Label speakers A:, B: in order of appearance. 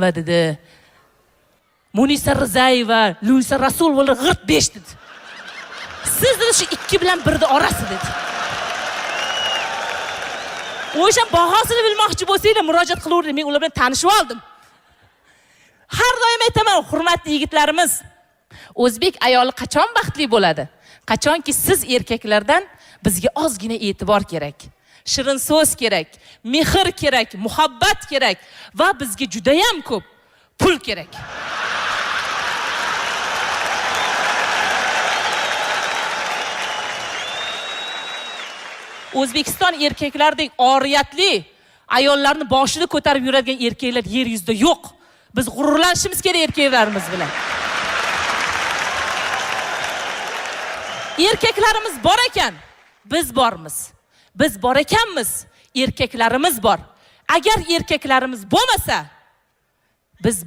A: Dedi. Munisa Rizayeva, Luisa Rasulovalar g'irt 5 dedi. Siz dedi shu 2 bilan 1 orasi dedi. O'sha bahosini bilmoqchi bo'lsanglar murojaat qilaveringlar, men ular bilan tanishib oldim. Har doim aytaman, hurmatli yigitlarimiz, o'zbek ayoli qachon baxtli bo'ladi? Qachonki siz erkaklardan bizga ozgina e'tibor kerak. Shirin so'z kerak, mehr kerak, muhabbat kerak va bizga juda ham ko'p pul kerak. O'zbekiston erkaklardek oriyatli ayollarni boshini ko'tarib yuradigan erkaklar yer yuzida yo'q. Biz g'ururlanishimiz kerak erkaklarimiz bilan. Erkaklarimiz bor ekan, biz bormiz. Biz bor ekanmiz, erkaklarimiz bor. Agar erkaklarimiz bo'lmasa, biz